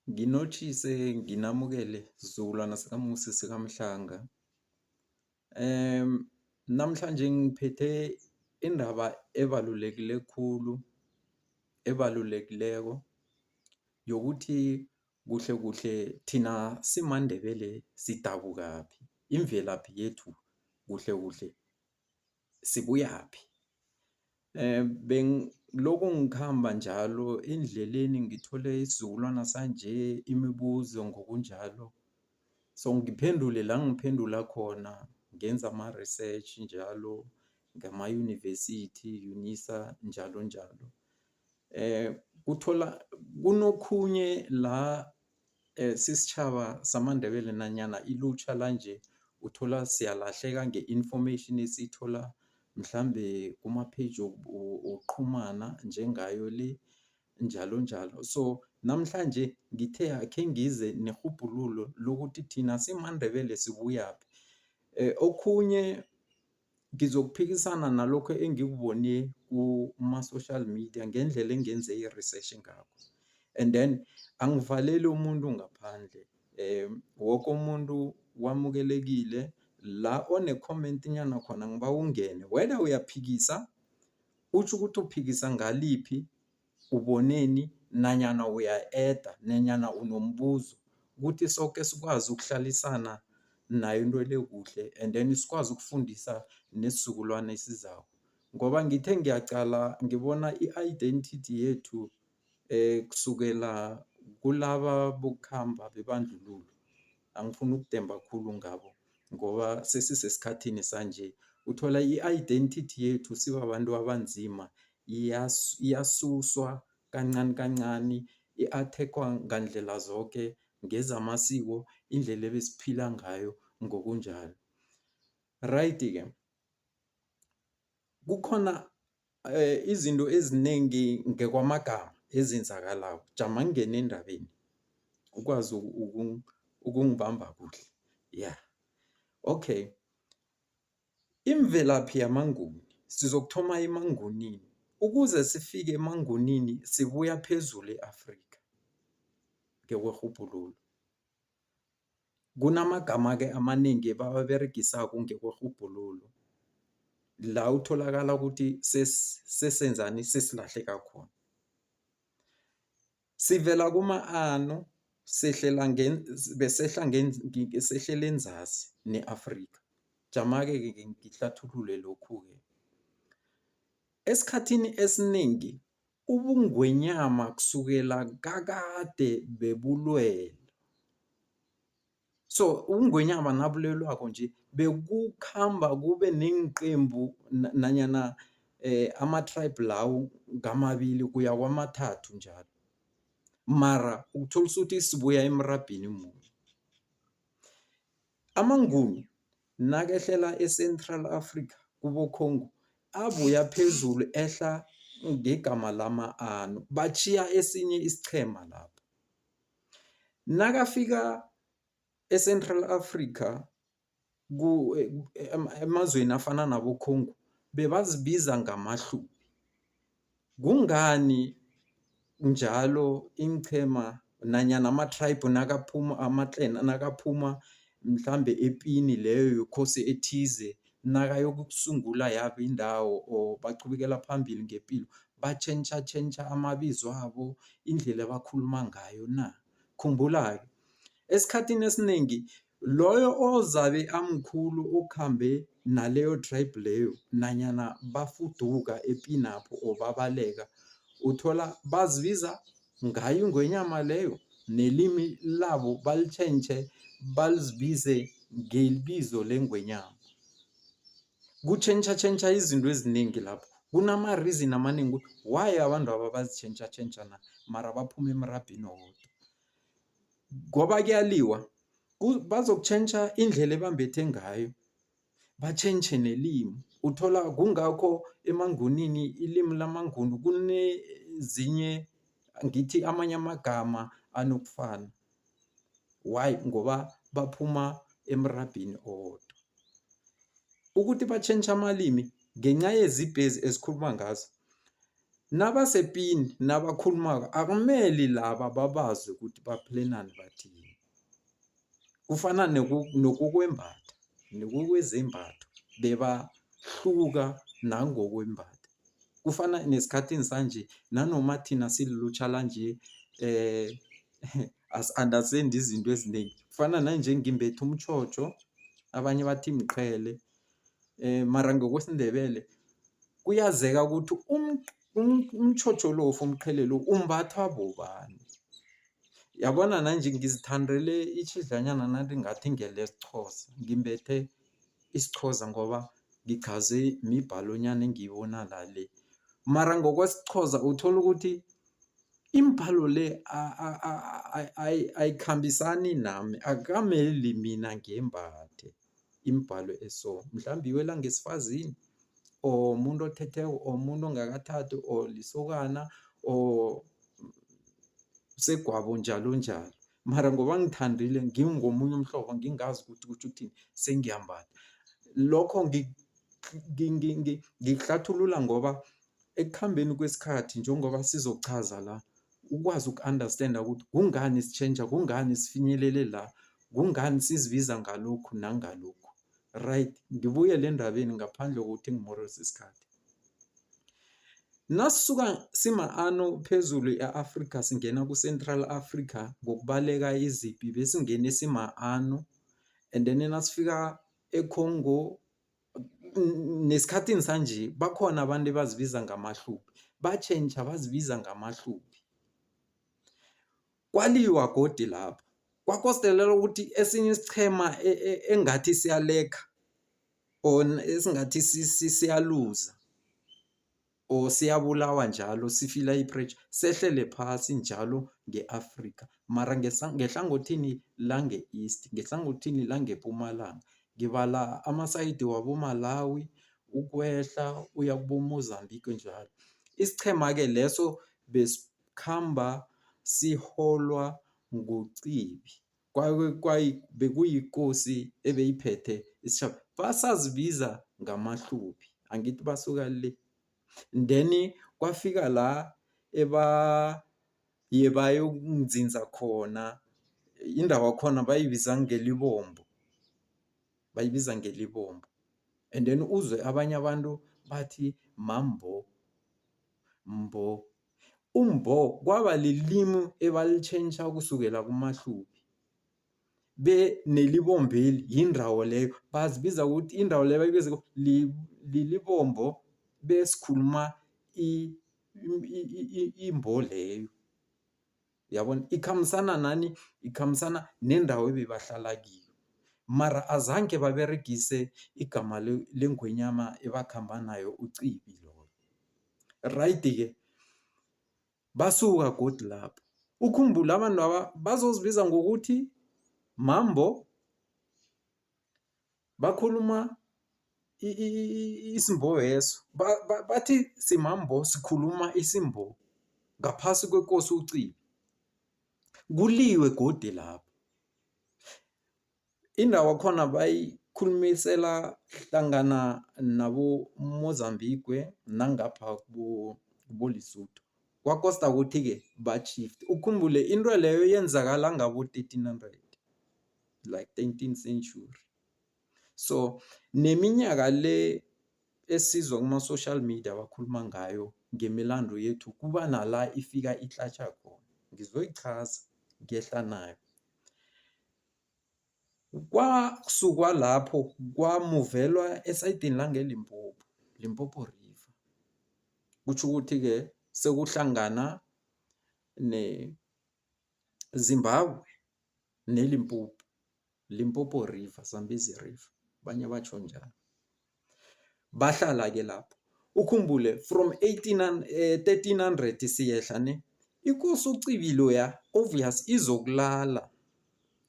Nginotjhise nginamukele sizukulwana sikaMusi sikaMhlanga. Namhlanje ngiphethe indaba ebalulekile khulu, ebalulekileko yokuthi kuhle kuhle thina simaNdebele sidabukaphi, imvelaphi yethu kuhle kuhle sibuyaphi. Bengiloko ngikhamba njalo endleleni ngithole isizukulwana sanje imibuzo ngokunjalo, so ngiphendule la ngiphendula khona ngenza ama-research njalo ngamayunivesithi, UNISA njalonjalo. Uthola kunokhunye la sisitjhaba samaNdebele nanyana ilutjha lanje uthola siyalahleka nge-information esiyithola mhlambe kuma-page wokuqhumana njengayo le njalonjalo. So namhlanje ngithe akhe ngize nerhubhululo lokuthi thina simaNdebele sibuyaphi. Okhunye ngizokuphikisana nalokho engikubone kuma-social media ngendlela engenze i-research ngakho and then angivaleli umuntu ngaphandle woke umuntu wamukelekile la one-comment nyana khona ngibawa ungene whether uyaphikisa utjho ukuthi uphikisa ngaliphi uboneni nanyana uya-eda nanyana unombuzo ukuthi soke sikwazi ukuhlalisana nayo into le kuhle and then sikwazi ukufundisa nesizukulwane esizako ngoba ngithe ngiyaqala ngibona i-identity yethu kusukela kulaba bokukhamba bebandlululo angifuni ukudemba khulu ngabo ngoba sesisesikhathini sanje uthola i-identity yethu sibabantu abanzima iyasuswa kancani kancani i-athekwa ngandlela zoke ngezamasiko indlela ebesiphila ngayo ngokunjalo. Right-ke kukhona izinto ezinengi ngekwamagama ezenzakalako jama ngingene endabeni ukwazi ukungibamba kuhle ya okay. Imvelaphi yamaNguni sizokuthoma emaNgunini ukuze sifike emaNgunini sibuya phezulu e-Afrika ngekwerhubhululo. Kunamagama-ke amanengi ebawaberegisako ngekwerhubhululo la utholakala ukuthi sesenzani sesilahleka khona. Sivela kuma-ano sehlela besehla sehlela enzasi ne-Afrika. Jama-ke ngihlathulule lokhu-ke. Esikhathini esinengi ubungwenyama kusukela kakade bebulwela. So ubungwenyama nabulwelwako nje bekukhamba kube neenqembu nanyana ama-tribe lawo ngamabili kuya kwamathathu njalo mara uthola ukuthi sibuya emrabhini munye. AmaNguni nakehlela e-Central Africa kubo-Congo abuya phezulu ehla ngegama lama-Anu batjhiya esinye isiqhema lapho. Nakafika e-Central Africa emazweni afana nabo-Congo bebazibiza ngamaHlubi. Kungani njalo iinqhema nanyana ama-tribe nakaphuma ama-clan nakaphuma mhlambe epini leyo yekhosi ethize nakayokusungula yabo indawo or baqhubekela phambili ngepilo batjhentjha tjhentjha amabizwabo indlela abakhuluma ngayo na? Khumbula-ke esikhathini esinengi loyo ozabe amkhulu okhambe naleyo tribe leyo nanyana bafuduka epinapho or babaleka uthola bazibiza ngayo ingwenyama leyo nelimi labo balitjhentjhe balizibize ngelibizo lengwenyama. Kutjhentjha tjhentjha izinto eziningi lapho kunama-reason amaningi ukuthi why abantu aba bazitjhentjha tjhentjha na mara baphuma emrabhini owodwa. Ngoba kuyaliwa bazokutjhentjha indlela ebambethe ngayo batjhentjhe nelimi uthola kungakho emaNgunini ilimi lamaNguni kunezinye ngithi amanye amagama anokufana why ngoba baphuma emrabhini owodwa. Ukuthi batjhentjhe amalimi ngenca yezibhezi esikhuluma ngazo. Nabasepini nabakhulumako akumeli laba babazwe ukuthi baplenani bathini. Kufana nokukwembatha nokukwezembatho bebahluka nangokwembatha. Kufana nesikhathini sanje nanoma thina sililutjha lanje asi-understand izinto ezinengi. Kufana nanje ngimbethe umtjhotjho abanye bathi mqhele mara ngokwesiNdebele kuyazeka ukuthi umtjhotjho lo of umqhele lo umbathwa bobani. Yabona nanje ngizithandele itjhidlanyana nanti ngathi ngelesiXhosa, ngimbethe isiXhosa ngoba ngichazwe mibhalonyana engiyibona la le. Mara ngokwesiXhosa uthola ukuthi imibhalo le ayikhambisani nami, akukameli mina ngiyembathe imibhalo eso. Mhlambe iwela ngesifazini or mumuntu othetheko or umuntu ongakathathi or lisokana or msegwabo njalonjalo. Mara ngoba ngithandile ngingomunye umhlobo ngingazi ukuthi kutjho ukuthini sengiyambatha. Lokho ngikuhlathulula ngoba ekukhambeni kwesikhathi njengoba sizokuchaza la, ukwazi uku-understand ukuthi kungani sitjhentjha, kungani sifinyelele la, kungani sizibiza ngalokhu nangalokhu. Right, ngibuyele endabeni ngaphandle kokuthi ngimorose isikhathi. Nasisuka sima-Ano phezulu e-Afrika singena ku-Central Africa ngokubaleka izipi besingene sima-Ano and then nasifika eCongo nesikhathini sanje bakhona abantu ebazibiza ngamaHlubi batjhentjha bazibiza ngamaHlubi. Kwaliwa godi lapho kwakostelela ukuthi esinye isichema e, e, engathi siyalekha or esingathi siyaluza or siyabulawa njalo sifila i-pressure sehlele phasi njalo nge-Afrika mara ngehlangothini lange-East ngehlangothini langePumalanga ngibala amasayidi wabo-Malawi ukwehla uya kubo-Mozambique njalo. Isichema-ke leso besikhamba siholwa nguCibi bekuyikosi ebeyiphethe isitjhaba basazibiza ngamaHlubi angithi basuka le. Then kwafika la ebaye bayokunzinza khona indawo yakhona bayibiza ngeLibombo bayibiza ngeLibombo and then uzwe abanye abantu bathi Mambo Mbo. UMbo kwaba lilimu ebalitjhentjha kusukela kumaHlubi benelibombeli yindawo leyo bazibiza ukuthi indawo leyo bayibiza lilibombo besikhuluma imbo leyo yabona ikhambisana nani ikhambisana nendawo ebebahlala kiyo mara azange baberegise igama lengwenyama ebakhamba nayo uCibi loyo right-ke Basuka godu lapho. Ukhumbule abantwaba bazozibiza ngokuthi Mambo, bakhuluma isimboweso bathi simambo sikhuluma isimbo ngaphasi kwekosi uCibi. Kuliwe godi lapho. Indawo yakhona bayikhulumisela hlangana nabo-Mozambique nangapha kubo-Lesotho. Kwakosta ukuthi-ke ba-shift-e, ukhumbule into leyo yenzakala ngabo-thirteen hundred like thirteen century. So neminyaka le esizwa kuma-social media bakhuluma ngayo ngemilando yethu kuba nala ifika itlatjha khona, ngizoyichaza ngiyehla nayo. Kwasukwa lapho kwamuvelwa esayidini langeLimpopo, Limpopo River. Kutjho ukuthi-ke sekuhlangana ne-Zimbabwe neLimpopo, Limpopo River, Zambezi River, abanye batjho njalo. Bahlala-ke lapho. Ukhumbule from 1300 siyehla ne, ikosi uCibi loya obvious izokulala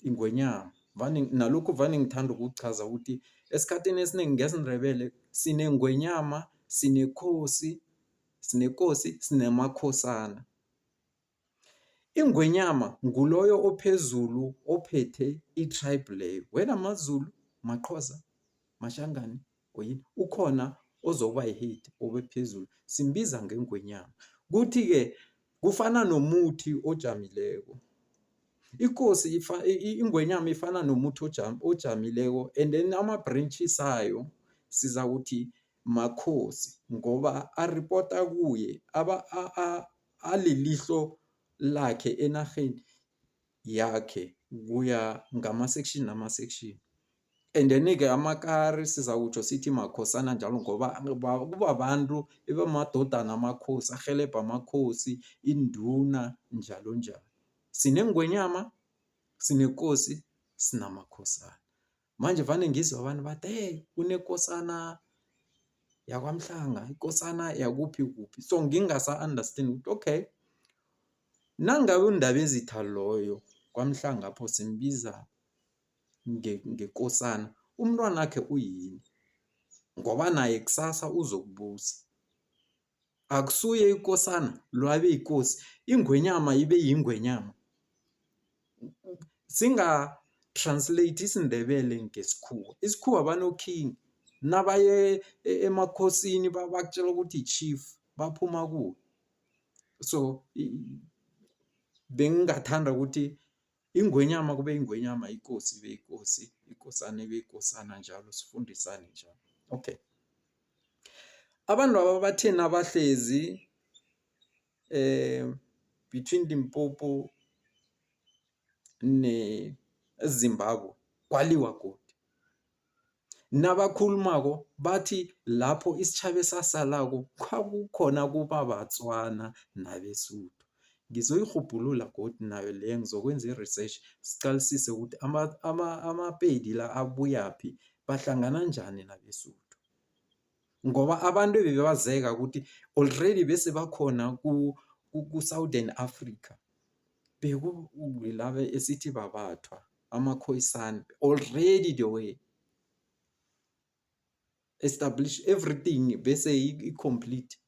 ingwenyama. Vane nalokhu vane ngithanda ukukuchaza ukuthi esikhathini esiningi ngesiNdebele sinengwenyama, sinekhosi, sinekosi, sinamakhosana. Ingwenyama nguloyo ophezulu ophethe i-tribe leyo, whether maZulu, maXhosa, maShangani or yini, ukhona ozokuba yi-head obe phezulu simbiza ngengwenyama. Kuthi-ke kufana nomuthi ojamileko. Ikosi ingwenyama ifana nomuthi ojamileko and then ama-branches ayo sizakuthi makhosi ngoba aripota kuye alilihlo lakhe enarheni yakhe kuya ngama-section nama-section. And then-ke amakari sizakutjho sithi makhosana njalo ngoba kubabantu ebamadodana amakhosi, arhelebha amakhosi, iinduna njalonjalo. Sinengwenyama, sinekosi, sinamakhosana. Manje vane ngizwe abantu bathi hey kunekosana yakwaMhlanga, ikosana yakuphi kuphi. So ngingasa-understand ukuthi okay, nangabe uNdabezitha loyo kwaMhlangapho simbiza ngekosana, umntwanakhe uyini? Ngoba naye kusasa uzokubusa. Akusuye ikosana lo abe yikosi, ingwenyama ibe yingwenyama. Singa-translate isiNdebele ngesikhuwa, isikhuwa bano-king nabaye emakhosini bakutjela ukuthi yi-chief baphuma kuwe. So bengingathanda ukuthi ingwenyama kube yingwenyama, ikosi ibe yikosi, ikosana ibe yikosana njalo sifundisane njalo. Okay. Abantwaba bathe nabahlezi between Limpopo neZimbabwe kwaliwa godu. Nabakhulumako bathi lapho isitjhaba esasalako kwakukhona kuba baTswana nabeSuthu. Ngizoyirhubhulula godu nayo leyo ngizokwenza i-research siqalisise ukuthi amaPedi la abuyaphi bahlangana njani nabeSuthu. Ngoba abantu ebebazeka ukuthi already bese bakhona ku-Southern Africa bekulaba esithi babathwa amaKhoisan already the way establish everything bese i-complete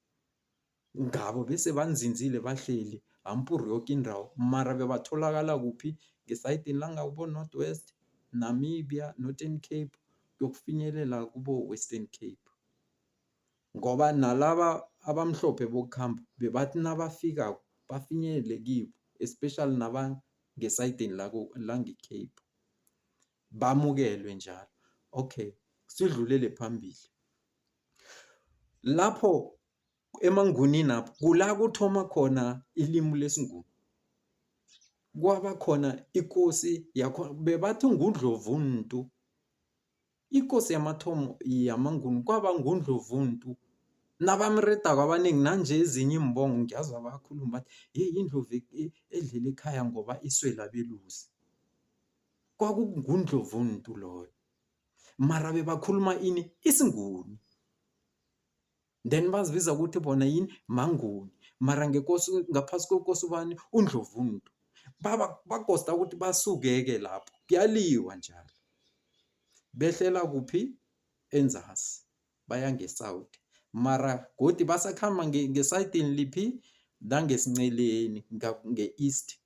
ngabo bese banzinzile bahleli ampuru yoke indawo mara bebatholakala kuphi ngesayidini langakubo North West, Namibia, Northern Cape kuyokufinyelela kubo-Western Cape. Ngoba nalaba abamhlophe bokukhamba bebathi nabafikako bafinyelele kibo especially nabangesayidini lange-Cape bamukelwe njalo. Okay, sidlulele phambili. Lapho emaNgunini apho kula kuthoma khona ilimu lesiNguni. Kwaba khona ikosi yakhona bebathi nguNdlovuntu. Ikosi yamathomo yamaNguni kwaba nguNdlovuntu. Nabamredako abanengi nanje ezinye iimbongo ngiyazwa bayakhuluma bathi yeyi indlovu edlela ekhaya ngoba iswele abelusi. KwakunguNdlovuntu loyo mara bebakhuluma ini? IsiNguni. Then bazibiza ukuthi bona yini? MaNguni mara ngekosi ngaphasi kwekosi ubani? UNdlovuntu. Baba bakosta ukuthi basuke-ke lapho kuyaliwa njalo. Behlela kuphi? Enzasi baya nge-south mara godi basakhamba ngesayidini liphi? Langesinceleni nge-east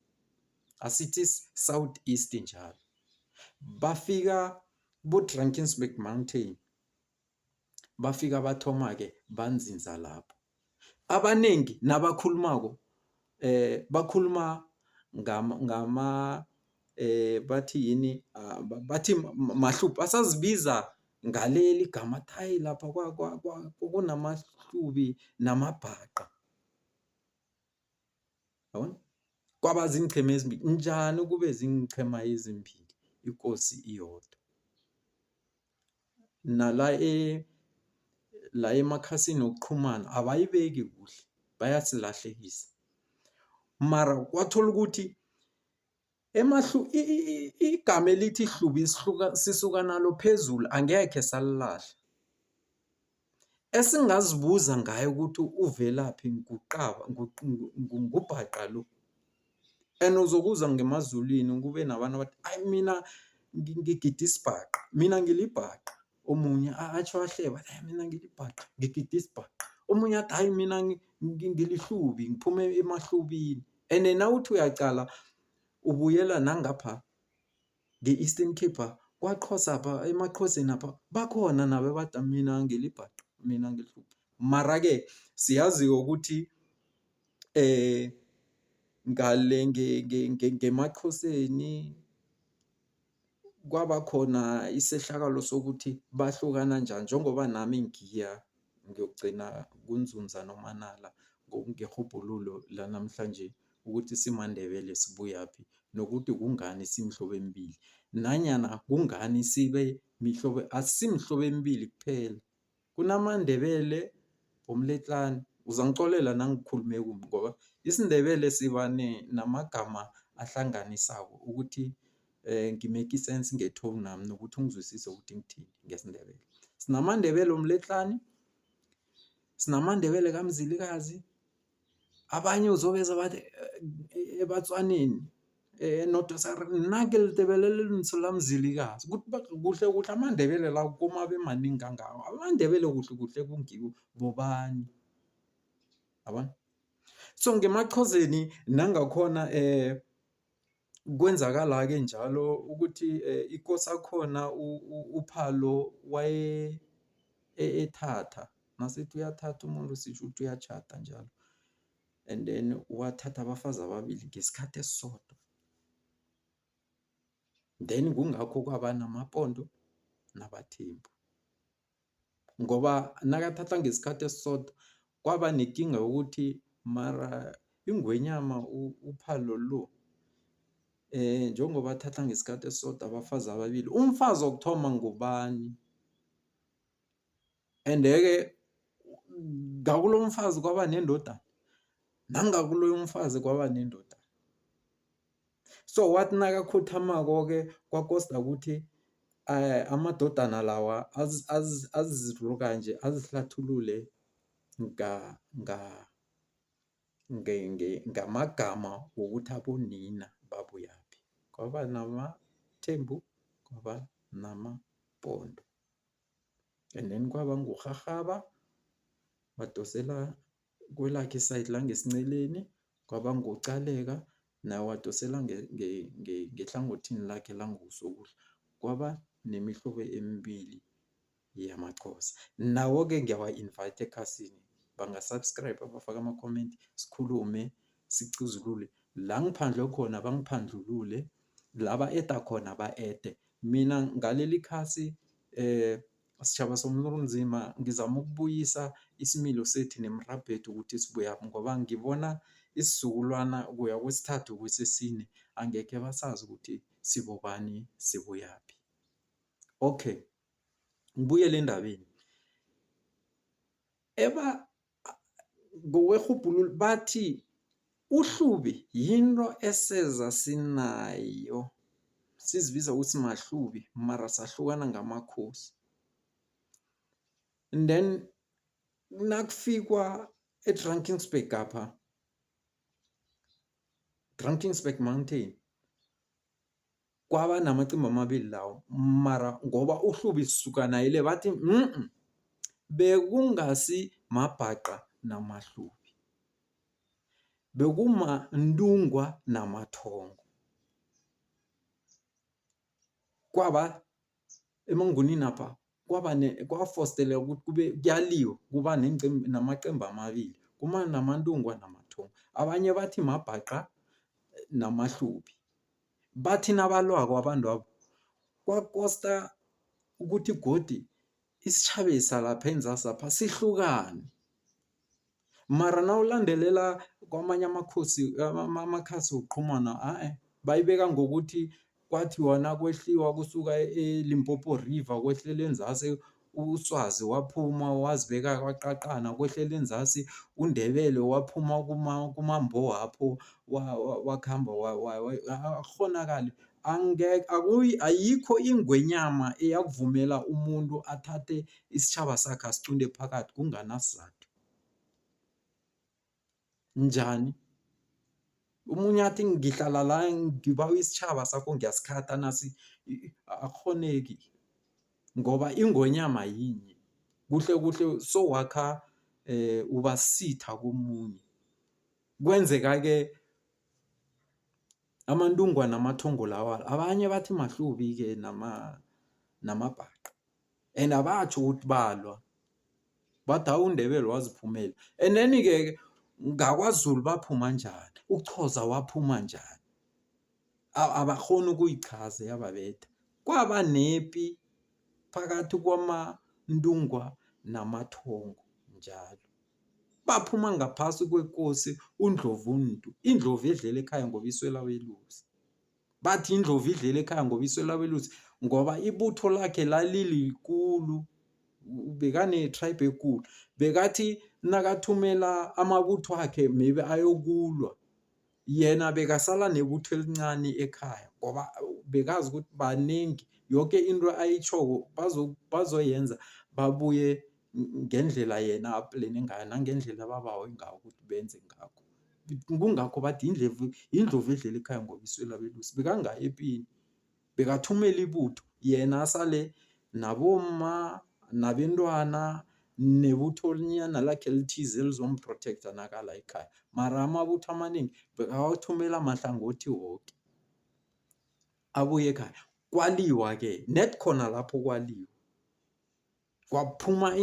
asithi south east njalo. Bafika bo-Drakensberg Mountain bafika bathoma-ke banzinza lapho. Abanengi nabakhulumako bakhuluma ngama bathi yini bathi maHlubi basazibiza ngaleli gama athi hayi lapha kunamaHlubi namaBhaca. Yabona? Kwaba ziinqhema ezimbili. Njani kube ziinqhema ezimbili ikosi iyodwa? Nala la emakhasini wokuqhumana abayibeki kuhle bayasilahlekisa. Mara wathola ukuthi igama elithi Hlubi sisuka nalo phezulu angekhe salilahla. Esingazibuza ngaye ukuthi uvelaphi nguQaba nguBhaca lo and uzokuzwa ngemaZulwini kube nabantu abathi ayi mina ngigida isibhaqa, mina ngilibhaqa. Omunye atjho ahleba athi hhayi mina ngilibhaqa ngigida isibhaqa. Omunye athi hhayi mina ngiliHlubi ngiphuma emaHlubini ene nawuthi uyaqala ubuyela nangapha nge-Eastern Cape kwaXhosapha emaXhosenapha bakhona nabo abathi mina ngilibhaqa. Mina ngiliHlubi. Mara-ke siyazi-ke ukuthi ngale ngemaXhoseni kwaba khona isehlakalo sokuthi bahlukana njani njengoba nami ngiya ngiyokugcina kuNzunza noManala ngerhubhululo lanamhlanje ukuthi simaNdebele sibuyaphi nokuthi kungani simihlobo emibili nanyana kungani sibe mihlobo akusimihlobo emibili kuphela. KunamaNdebele womletlane uzangicolela nangikhulume kumbi ngoba isiNdebele siba namagama ahlanganisako ukuthi ngi-make i-sense nge-tone nami nokuthi ungizwisise ukuthi ngithini ngesiNdebele. SinamaNdebele womletlani, sinamaNdebele kaMzilikazi, abanye uzobezwa bathi eBatswaneni nna ke Letebele le lentsho la Mzilikazi. Kuhle kuhle amaNdebele la kumabe maningi kangaka, amaNdebele kuhle kuhle kungiwo bobani, yabona? So ngemaXhoseni nangakhona kwenzakala-ke njalo ukuthi ikosakhona uPhalo waye ethatha, nasithi uyathatha umuntu sitjho ukuthi uyatjhada njalo and then wathatha abafazi ababili ngesikhathi esisodwa. Then kungakho kwaba namaPondo nabaThembu ngoba nakathatha ngesikhathi esisodwa kwaba nekinga yokuthi mara ingwenyama uPhalo lo njengoba athatha ngesikhathi esisodwa abafazi ababili, umfazi wokuthoma ngubani? Ende-ke ngakulo mfazi kwaba nendodana nangakuloyo mfazi kwaba nendodana. So wathi nakakhothamako-ke kwakosta ukuthi amadodana lawa azirukanje azihlathulule ngamagama wokuthi abonina babuyaphi. Kwaba namaThembu, kwaba namaPondo and then kwaba nguRharhaba wadosela kwelakhe i-side langesinceleni, kwaba nguQaleka naye wadosela ngehlangothini lakhe langosokudla. Kwaba nemihlobo emibili yamaXhosa. Nawo-ke ngiyawa-invite ekhasini banga-subscribe bafake ama-comment sikhulume sicuzulule. La ngiphandlwe khona bangiphandlulule, la ba-eda khona ba-ede. Mina ngaleli khasi sitjhaba somnzima ngizama ukubuyisa isimilo sethu nemirabhu yethu ukuthi sibuyaphi ngoba ngibona isizukulwana kuya kwesithathu kwesesine angekhe basazi ukuthi sibobani sibuyaphi. Okay, ngibuyele endabeni. Eba ngokwerhubhululo bathi uHlubi yinto eseza sinayo sizibiza ukuthi maHlubi mara sahlukana ngamakhosi. And then nakufikwa e-Drakensberg apha, Drakensberg Mountain kwaba namacimbi amabili lawo mara ngoba uHlubi sisuka naye le bathi bekungasi mabhaqa namaHlubi bekumaNtungwa namaThongo. Kwaba emaNgunini apha kwaba kwafosteleka ukuthi kube kuyaliwa kuba namaqembu amabili kuma namaNtungwa namaThongo. Abanye bathi mabhaqa namaHlubi. Bathi nabalwako abantwabo kwakosta ukuthi godi isitjhabesa lapha enzasapha sihlukane. Mara nawulandelela kwamanye amakhosi amakhasi wokuqhumana ae bayibeka ngokuthi kwathi wona kwehliwa kusuka eLimpopo River kwehlela enzasi uSwazi waphuma wazibeka kwaqaqana kwehlela enzasi uNdebele waphuma kuMambowapho wakhamba akukghonakali ayikho ingwenyama eyakuvumela umuntu athathe isitjhaba sakhe asiqunte phakathi kunganasizathu. Njani? Omunye athi ngihlala la ngibawa isitjhaba sakho ngiyasikhatha nasi akukghoneki ngoba ingonyama yinye. Kuhle kuhle sowakha uba sitha komunye. Kwenzeka-ke amaNtungwa namaThongo lawa abanye bathi maHlubi-ke namabhaqa and abatjho ukuthi balwa. Bathi hawu uNdebele waziphumela. And then-ke ngakwaZulu baphuma njani? UXhosa waphuma njani? Abakghoni ukuyichaza yababetha. Kwaba nepi phakathi kwamaNtungwa namaThongo njalo. Baphuma ngaphasi kwekosi uNdlovuntu, indlovu edlela ekhaya ngoba iswela abelusi. Bathi indlovu idlela ekhaya ngoba iswela abelusi ngoba ibutho lakhe lalilikulu, bekane-tribe ekulu. Bekathi nakathumela amabutho akhe maybe ayokulwa, yena bekasala nebutho elincani ekhaya ngoba bekazi ukuthi baningi, yoke into ayitjhoko bazoyenza babuye ngendlela yena aplene ngayo nangendlela ababawe ngayo ukuthi benze ngakho. Kungakho bathi yindlovu edlela ekhaya ngoba iswela abelusi. Bekangayi epini, bekathumela ibutho yena asale nabomma nabentwana nebuthonyana lakhe elithize elizomprotecta nakala ekhaya. Mara amabutho amaningi bekawathumela mahlangothi woke, abuye ekhaya. Kwaliwa-ke net khona lapho kwaliwa. Kwaphuma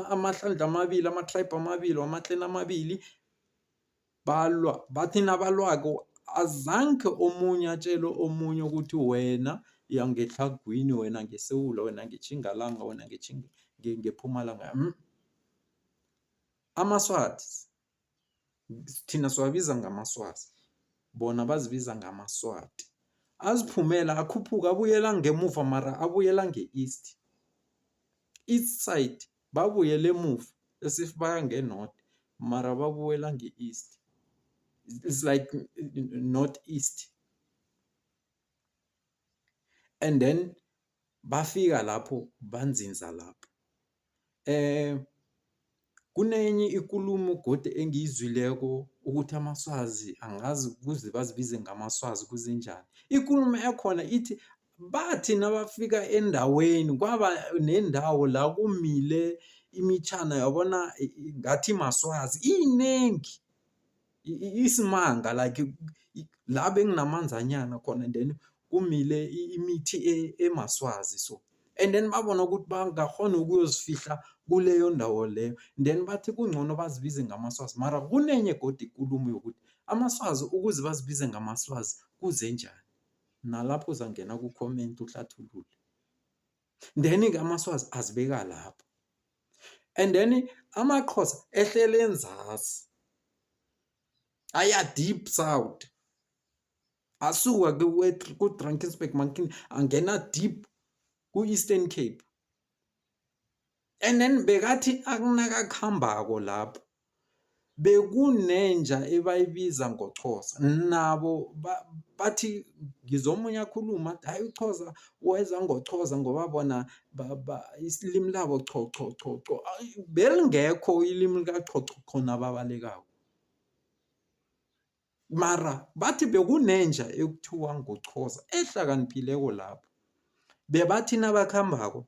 amahlandla amabili, ama-tribe amabili, wama-clan amabili balwa. Bathi nabalwako azange omunye atjele omunye ukuthi wena iya ngetlhagwini, wena ngesewula, wena ngetjingalanga, wena ngepumalanga. AmaSwazi thina siwabiza ngamaSwazi, bona bazibiza ngamaSwati. Aziphumela akhuphuka abuyela ngemuva mara abuyela nge-east, east side babuyele emuva as if baya nge-north mara babuyela nge-east. It's like north east. And then bafika lapho banzinza lapho. Kunenye ikulumo godu engiyizwileko ukuthi amaSwazi angazi kuze bazibize ngamaSwazi kuze njani. Ikulumo ekhona ithi bathi nabafika endaweni kwaba nendawo la kumile imitjhana yabona ngathi maSwazi iyinengi isimanga like la bekunamanzanyana khona and then kumile imithi emaSwazi so. And then babona ukuthi bangakghona ukuyozifihla kuleyo ndawo leyo then bathi kungcono bazibize ngamaSwazi mara kunenye godu ikulumo yokuthi amaSwazi ukuze bazibize ngamaSwazi kuze njani. Nalapho uzangena ku-comment uhlathulule. Then-ke amaSwazi azibeka lapho and then amaXhosa ehlele enzasi aya deep south. Asuka ku-Drakensberg Mountain angena deep ku-Eastern Cape. And then bekathi akunakakhambako lapho bekunenja ebayibiza ngoXhosa nabo bathi ngizwa omunye akhuluma athi hhayi uXhosa weza ngoXhosa ngoba bona ilimi labo cho cho cho cho belingekho ilimi likacho cho cho nababalekako. Mara bathi bekunenja ekuthiwa nguXhosa ehlakaniphileko lapho. Bebathi nabakhambako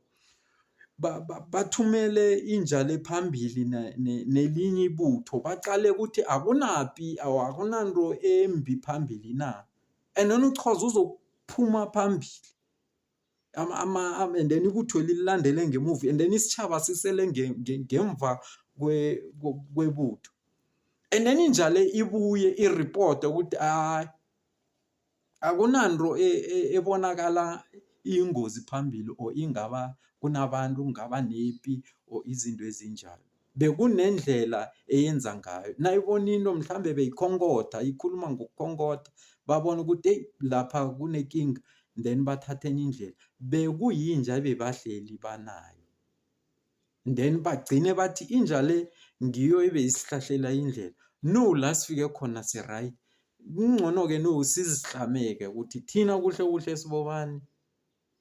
bathumele inja le phambili nelinye ibutho baqale ukuthi akunapi or akunanto embi phambili na. And then uXhosa uzokuphuma phambili and then ibutho lilandele ngemuva and then isitjhaba sisele ngemva kwebutho. And then inja le ibuye iripote ukuthi hayi akunanto ebonakala iyingozi phambili or ingaba kunabantu kungaba nepi or izinto ezinjalo. Bekunendlela eyenza ngayo nayibona into mhlambe beyikhonkotha ikhuluma ngokukhonkotha babona ukuthi eyi lapha kunekinga then bathathe enye indlela. Bekuyinja ebebahleli banayo then bagcine bathi inja le ngiyo ebeyisihlahlela indlela. Nu la sifike khona si-right, kungcono-ke nu sizihlame-ke ukuthi thina kuhle kuhle sibobani.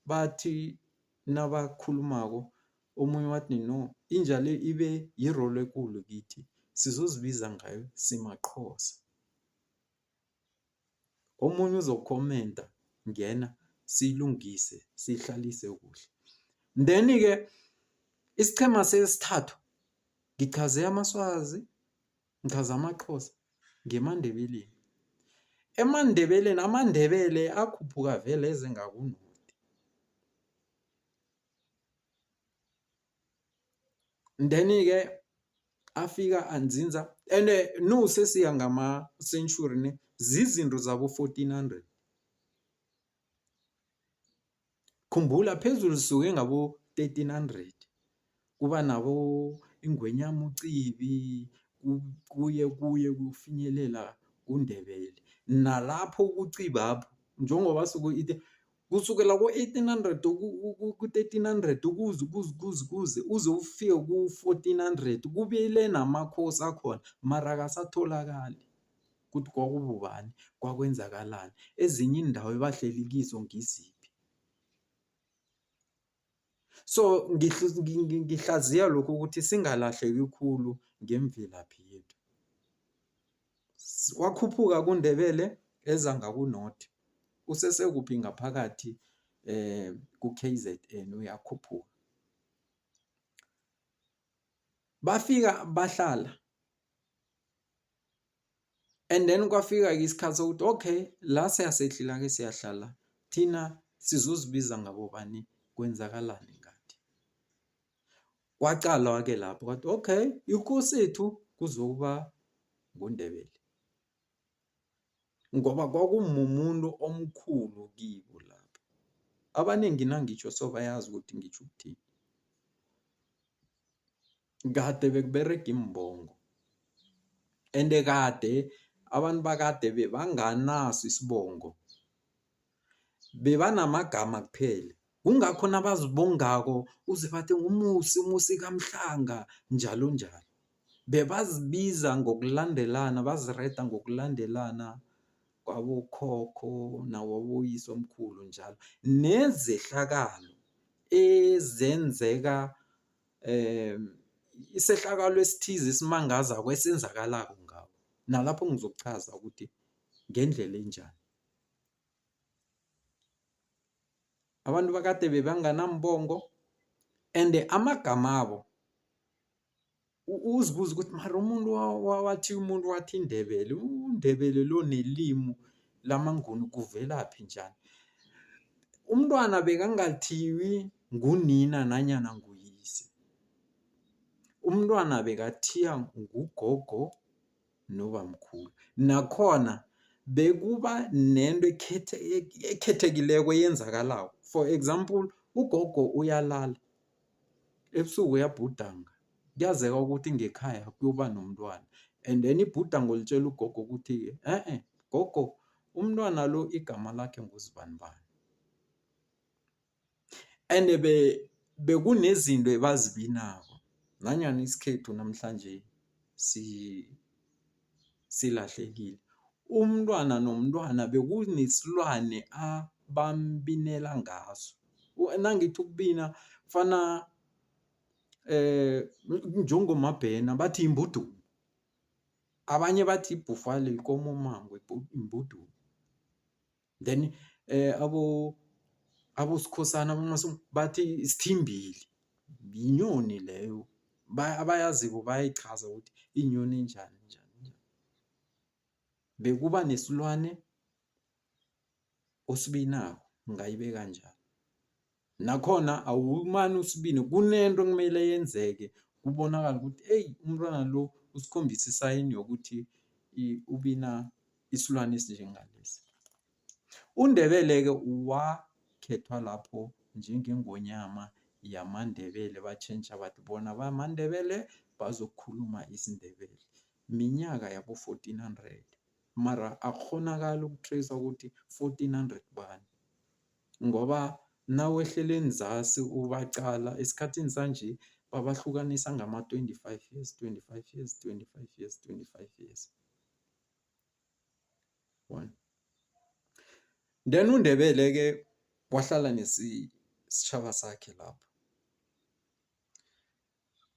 Bathi nabakhulumako omunye wathi no inja le ibe yi-role ekulu kithi sizozibiza ngayo simaXhosa. Omunye uzokhomenta ngena siyilungise siyihlalise kuhle. Then-ke isichema sesithathu ngichaze amaSwazi, ngichaze amaXhosa ngemaNdebeleni. EmaNdebeleni amaNdebele akhuphuka vele eze ngaku-north. Then-ke afika anzinza ende no sesiya ngama-century ne zizinto zabo-1400. Khumbula phezulu sisuke ngabo-1300 kuba nabo iNgwenyama uCibi kuye kuye kufinyelela kuNdebele. Nalapho kuCibapho njengoba kusukela ko-1800 ku-1300 kuze kuze kuze kuze uze ufike ku-1400 kubile namakhosi akhona mara akasatholakali ukuthi kwakubobani, kwakwenzakalani, ezinye iindawo ebahleli kizo ngiziphi. So ngihlaziya lokhu ukuthi singalahleki khulu ngemvelaphi yethu. Wakhuphuka kuNdebele eza ngaku-North, usesekuphi ngaphakathi ku-K_Z_N uyakhuphuka. Bafika bahlala and then kwafika-ke isikhathi sokuthi okay la siyasehlila-ke siyahlala thina sizozibiza ngabobani kwenzakalani ngathi. Kwacalwa-ke lapho kwathi okay ikosi yethu kuzokuba nguNdebele ngoba kwakumumuntu omkhulu kibo lapho. Abaningi nangitjho so bayazi ukuthi ngitjho ukuthini. Kade bekuberega iimbongo ende kade abantu bakade bebanganaso isibongo, bebanamagama kuphela. Kungakho nabazibongako uze bathi nguMusi, uMusi kaMhlanga njalonjalo. Bebazibiza ngokulandelana, bazireda ngokulandelana kwabokhokho nawaboyisomkhulu njalo. Nezehlakalo ezenzeka isehlakalo esithize esimangazako esenzakalako ngabo, nalapho ngizokuchaza ukuthi ngendlela enjani. Abantu bakade bebanganambongo ende amagamabo uzibuze ukuthi mara umuntu wathi umuntu wathi iNdebele, uNdebele lo nelimu lamaNguni kuvelaphi njani? Umntwana bekangathiwi ngunina nanyana nguyise, umntwana bekathiya ngugogo nobamkhulu. Nakhona bekuba nento ekhethekileko eyenzakalako, for example, ugogo uyalala ebusuku uyabhudanga, kuyazeka ukuthi ngekhaya kuyoba nomntwana and then ibhudango litjela ugogo ukuthi e-e gogo umntwana lo igama lakhe nguzibanibani. Ende bekunezinto ebazibinako nanyana isikhethu namhlanje silahlekile. Umntwana nomntwana bekunesilwane abambinela ngaso. Nangithi ukubina kufana njengoMabhena bathi imbudumu, abanye bathi i-buffalo, yikomomango imbudumu. Then aboSkhosana bathi isithimbili, yinyoni leyo abayaziko bayayichaza ukuthi iyinyoni enjani njani njani. Bekuba nesilwane osibinako ngingayibeka njalo. Nakhona awumane usibine kunento ekumele yenzeke kubonakale ukuthi eyi umntwana lo usikhombisa isayini yokuthi ubina isilwane esinjengalesi. UNdebele-ke wakhethwa lapho njengengonyama yamaNdebele batjhentjha bathi bona bamaNdebele bazokukhuluma isiNdebele. Minyaka yabo-1400 mara akukghonakali uku-tracer ukuthi 1400 bani ngoba nawehlele enzasi ubaqala esikhathini sanje babahlukanisa ngama-25 years, 25 years, 25 years, 25 years. One. Then uNdebele-ke wahlala nesitjhaba sakhe lapho.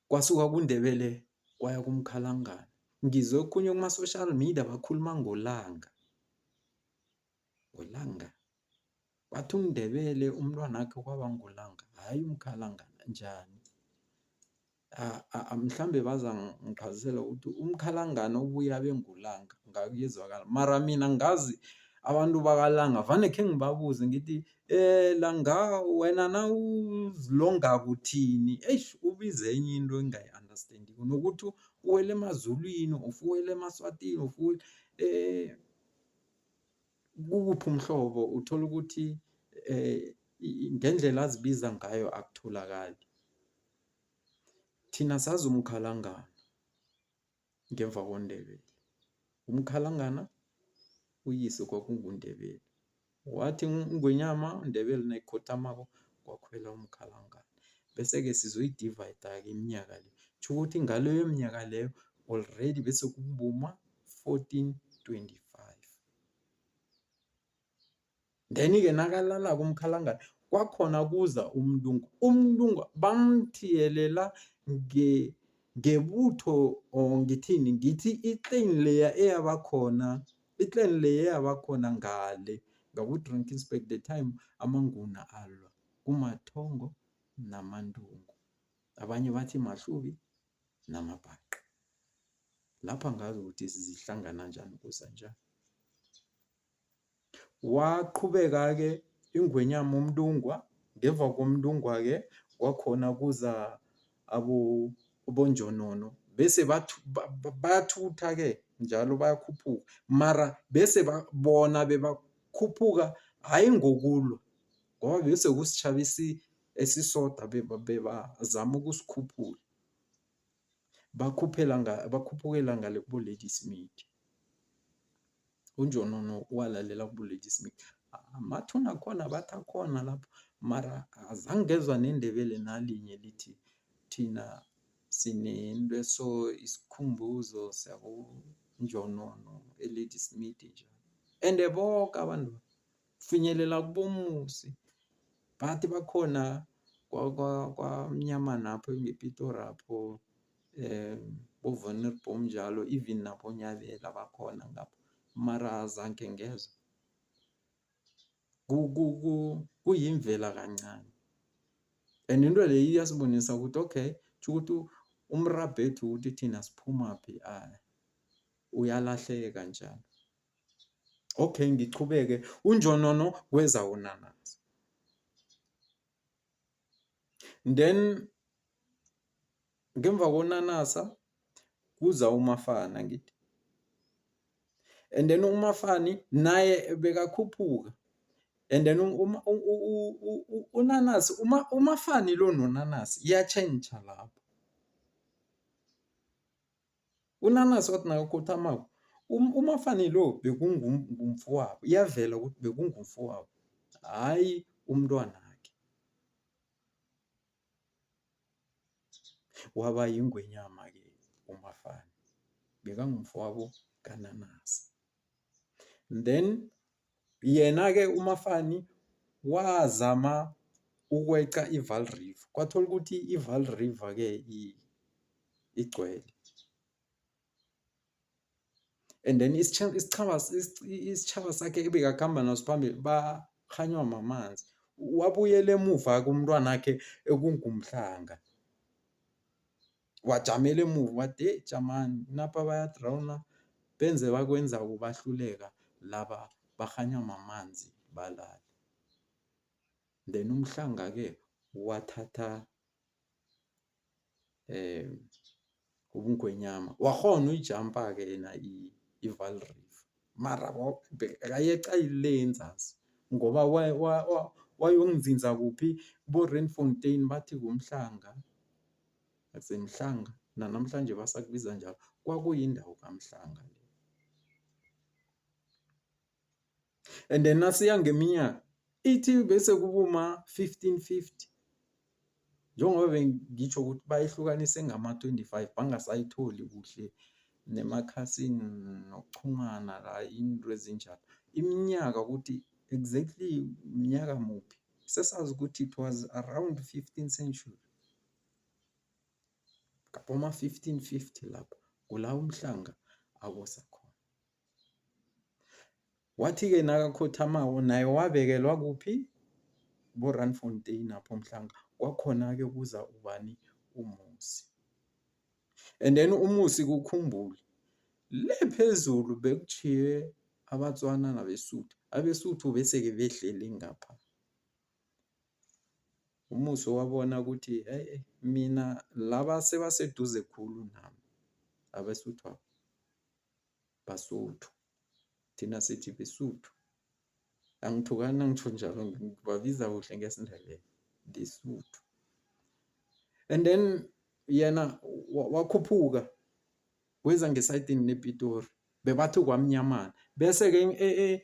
Kwasuka kuNdebele kwaya kuMkhalangana. Ngizwe okhunye kuma-social media bakhuluma ngoLanga, ngoLanga. Bathi uNdebele umntwanakhe kwaba nguLanga, hhayi uMkhalangana njani? Mhlambe bazangichazisela ukuthi uMkhalangana ubuye abe nguLanga kuyezwakala mara mina ngazi Abantu bakaLanga vane khengibabuze ngithi Langa wena nawuzilongako uthini? Eish ubize enye into engingayi-understandiko nokuthi uwela emaZulwini of uwela emaSwatini of kukuphi umhlobo uthola ukuthi ngendlela azibiza ngayo akutholakali. Thina sazi uMkhalangana ngemva koNdebele. UMkhalangana uyise kwakunguNdebele, wathi iNgwenyama uNdebele nayikhothamako kwakhwela uMkhalangana bese-ke sizoyi-divide-ke iminyaka le. Tjhukuthi ngaleyo minyaka leyo already bese kuboma-1425. Then-ke nakalalako uMkhalangana kwakhona kuza uMntungwa, uMntungwa bamthiyelela ngebutho or ngithini ngithi i-clan leya eyaba khona, i-clan leya eyaba khona ngale ngaku-Drakensberg the time amaNguni alwa kumaThongo namaNtungwa, abanye bathi maHlubi namaBhaca. Lapha angazi ukuthi zihlangana njani kuza njani. Waqhubeka-ke iNgwenyama uMntungwa, ngemva koMntungwa-ke kwakhona kuza aboNjonono bese bayathutha-ke njalo bayakhuphuka mara bese bona bebakhuphuka hhayi ngokulwa ngoba bese kusitjhaba esisodwa bebazama ukusikhuphula. Bakhuphela bakhuphukela ngale kubo-Ladysmith. UNjonono walalela kubo-Ladysmith. Amathuna akhona bathi akhona lapho mara azange ngezwa neNdebele nalinye lithi thina sinento eso isikhumbuzo saboNjonono e-Ladysmith njalo. Ende boke abantu finyelela kuboMusi bathi bakhona kwaMnyamanapho ngePitorapho bo-Wonderboom njalo even naboNyabela bakhona ngapho mara azange ngezwa. Kuyimvela kancani and into leyo iyasibonisa ukuthi okay tjhukuthi umrabhethu ukuthi thina siphumaphi uyalahleka njalo. Okay ngichubeke uNjonono weza uNanasi. Then ngemva koNanasa kuza uMafana angithi and then uMafani naye bekakhuphuka and then uNanasi uMafani lo noNanasi iyatjhentjha lapho. UNanasi wathi nakakhothamako uMafani lo bekungumfowabo iyavela ukuthi bekungumfowabo hhayi umntwanakhe. Waba yingwenyama-ke uMafani, bekangumfowabo kaNanasi. Then yena-ke uMafani wazama ukweqa i-Vaal River, kwathola ukuthi i-Vaal River-ke igcwele. And then isitjhaba sakhe ebekakhamba naso phambili bakghanywa mamanzi. Wabuyela emuva-ke umntwanakhe ekunguMhlanga, wajamela emuva wathi heyi jamani napa baya-drown-a benze bakwenzako bahluleka laba bakghanywa mamanzi balale. Then uMhlanga-ke wathatha ubungwenyama wakghona uyijampa-ke yena i-Vaal River mara bekayeqa le enzasi ngoba wayonzinza kuphi kubo-Randfontein bathi kuMhlanga naseMhlanga nanamhlanje basakubiza njalo kwakuyindawo kaMhlanga le. And then nasiya ngeminyaka ithi bese kuboma-1550 njengoba bengitjho ukuthi bayihlukanise ngama-25 bangasayitholi kuhle nemakhasini nokuchumana la into ezinjalo. Iminyaka ukuthi exactly mnyaka muphi sesazi ukuthi it was around 15th century ngaboma-1550 lapho kula uMhlanga abusa khona. Wathi-ke nakakhothamako naye wabekelwa kuphi? Bo-Randfontein apho Mhlanga. Kwakhona-ke kuza ubani? UMusi. And then uMusi kukhumbule le phezulu bekutjhiywe abaTswana nabeSuthu, abeSuthu bese-ke behlele ngapha. UMusi wabona ukuthi mina laba sebaseduze khulu nami abeSuthwaba, Basotho thina sithi beSuthu. Angithukani nangitjho njalo ngibabiza kuhle ngesiNdebele Besuthu. And then yena wakhuphuka weza ngesayidini lePitori bebathi kwaMnyamana bese-ke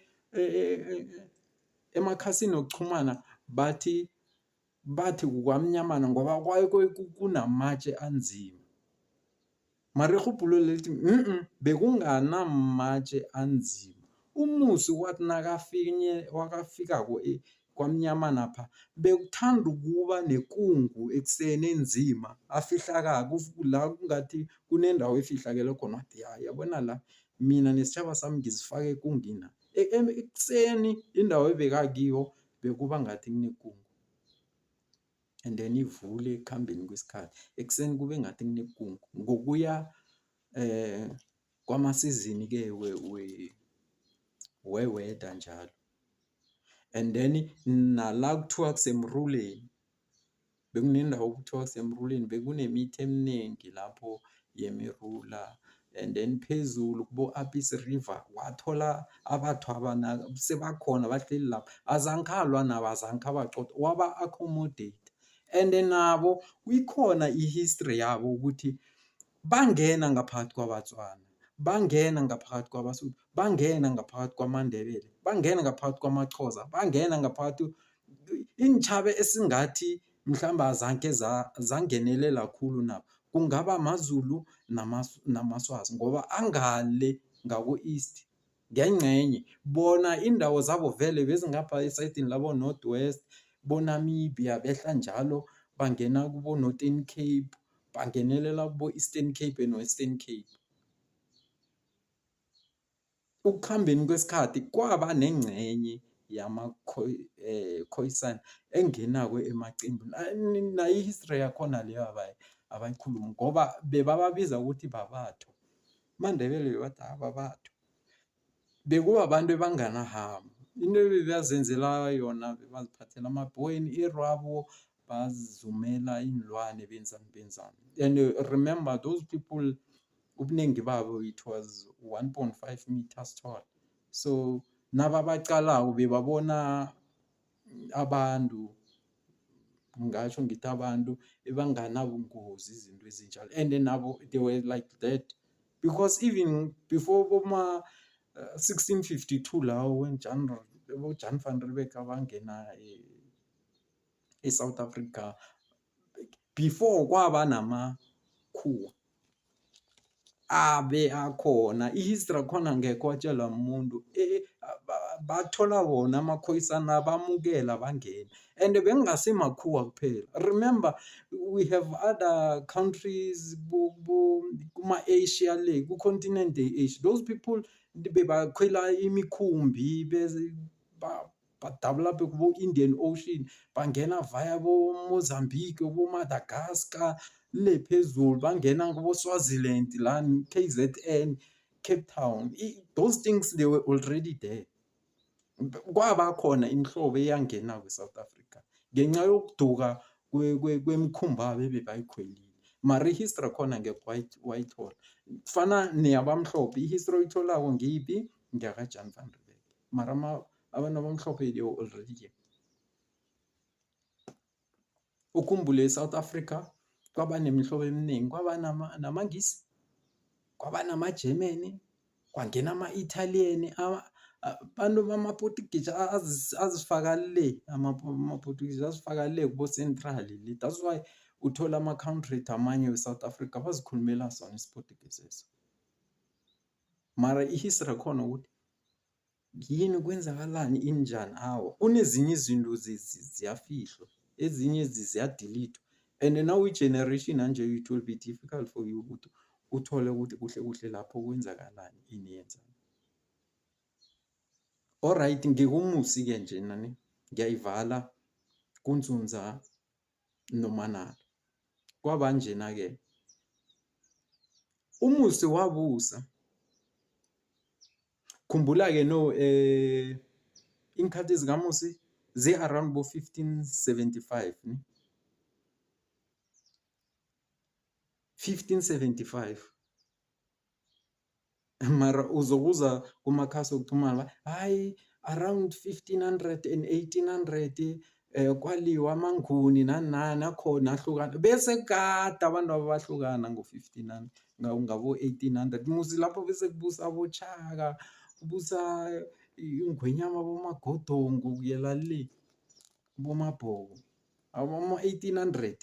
emakhasini wokuchumana bathi bathi kuKwaMnyamana ngoba kunamatje anzima. Mara irhubhululo lithi bekunganamatje anzima. UMusi wathi nakafikako KwaMnyamanapha bekuthanda ukuba nekungu ekuseni enzima afihlakako la kungathi kunendawo efihlakele khona wathi ya yabona la mina nesitjhaba sami ngizifaka ekungwini. Ekuseni indawo ebekakiyo bekuba ngathi kunekungu and then ivule ekukhambeni kwesikhathi. Ekuseni kube ngathi kunekungu ngokuya kwamasizini-ke we-weather njalo and then nala kuthiwa kuseMruleni bekunendawo ekuthiwa kuseMruleni bekunemithi eminengi lapho yemirula and then phezulu kubo-Apies River wathola abathwaba sebakhona bahleli lapho azange alwa nabo azange abaqotha waba-accommodate and nabo ikhona i-history yabo ukuthi bangena ngaphakathi kwabaTswana, bangena ngaphakathi kwabaSuthu, bangena ngaphakathi kwamaNdebele, bangena ngaphakathi kwamaXhosa, bangena ngaphakathi iintjhaba esingathi mhlawumbe azange zangenelela khulu nabo kungaba maZulu namaSwazi ngoba angale ngako-East ngengcenye bona iindawo zabo vele bezingapha esayidini labo-North West, boNamibia behla njalo bangena kubo-Northern Cape, bangenelela kubo-Eastern Cape and Western Cape. Ukukhambeni kwesikhathi kwaba nengcenye yama-Khoisan engenako emacembini nayo i-history yakhona leyo abayikhulumi ngoba bebababiza ukuthi babatho. AmaNdebele bebathi babatho. Bekubabantu ebanganahamu into ebebazenzela yona bebaziphathela amabhoyini irwabo bazizumela iinlwane benzani benzani and remember those people ubunengi babo it was 1.5 meters tall so nababaqalako bebabona abantu ngingatjho ngithi abantu ebanganabungozi izinto ezinjalo and nabo they were like that because even before boma-1652 lawo when Jan, bo-Jan van Riebeeck abangena e-South Africa before kwaba namakhuwa abe akhona i-history yakhona ngekhe watshelwa mumuntu bathola wona amaKhoisan bamukela bangena and bekungasimakhuwa kuphela remember we have other countries kuma-Asia le ku-continent ye-Asia those people bebakhwela imikhumbi badabula kubo-Indian Ocean bangena via bo-Mozambique bo-Madagascar le phezulu bangena kubo-Swaziland la K_Z_N Cape Town those things they were already there. Kwaba khona imihlobo eyangena kwi-South Africa ngenxa yokuduka kwemikhumbi yabo ebebayikhwelile mara i-history yakhona ngekhe wayithola. Kufana neyabamhlophe i-history oyitholako ngiyiphi? Ngeyaka-Jan van Riebeeck mara abantu abamhlophe they were already here. Ukhumbule e-South Africa kwaba nemihlobo eminingi kwaba namaNgisi, kwaba nama-German, kwangena ama-Italian, abantu bama-Portuguese azifaka le ama-Portuguese azifaka le kubo-Central le that's why uthola ama-country amanye we-South Africa bazikhulumela sona isiPortuguese leso. Mara i-history yakhona ukuthi yini kwenzakalani injani awa kunezinye izinto ziyafihlwa ezinye ziya-delete-wa and now i-generation yanje it will be difficult for you ukuthi uthole ukuthi kuhle kuhle lapho kwenzakalani ini yenzani. Alright ngikuMusi-ke njena ne ngiyayivala kuNdzundza noManala kwaba njena-ke uMusi wabusa. Khumbula-ke no iinkhathi zikaMusi zi-around bo-1575 ne, 1575 mara uzokuza kumakhasi wokuxhumana hhayi around 1500 and 1800 kwaliwa amaNguni nani nani akhona ahlukana bese kade abantu aba bahlukana ngo-15 ngabo-1800 musi lapho bese kubusa aboTshaka kubusa iNgwenyama boMagodongo kuyela le boMabhoko aboma-1800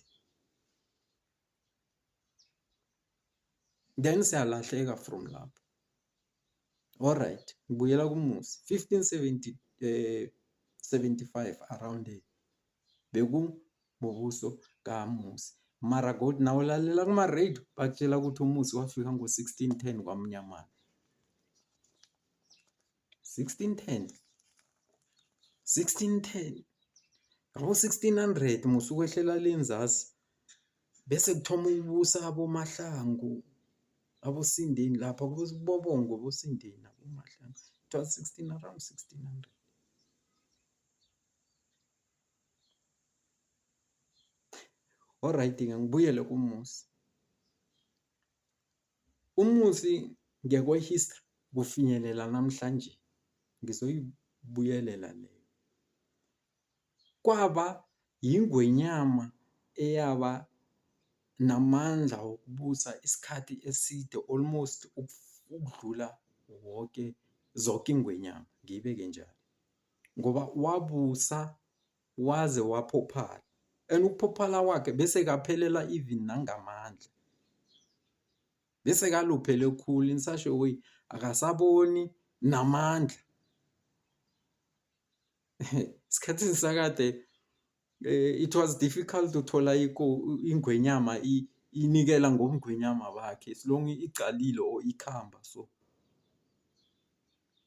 then siyalahleka from lapho. Alright, ngibuyela kuMusi 1570 75 around there bekumubuso kaMusi mara godu nawulalela kuma-radio bakutshela ukuthi uMusi wafika ngo-1610 kwaMnyamana. 1610 1610 ngabo-1600 musi ukwehlela le nzasi bese kuthoma ukubusa aboMahlangu aboSindeni lapha kubobongo boSindeni aboMahlangu it was 16 around 1600. Alright-ke ngibuyele kuMusi. UMusi ngekwe-history kufinyelela namhlanje ngizoyibuyelela leyo. Kwaba yingwenyama eyaba namandla wokubusa isikhathi eside almost ukudlula woke zoke iingwenyama ngiyibeke njalo. Ngoba wabusa waze waphophala and ukuphophala kwakhe bese kaphelela even nangamandla. Bese kaluphele khulu in such a way akasaboni namandla. Esikhathini sakade it was difficult uthola ingwenyama inikela ngobungwenyama bakhe as long icalile or ikhamba so.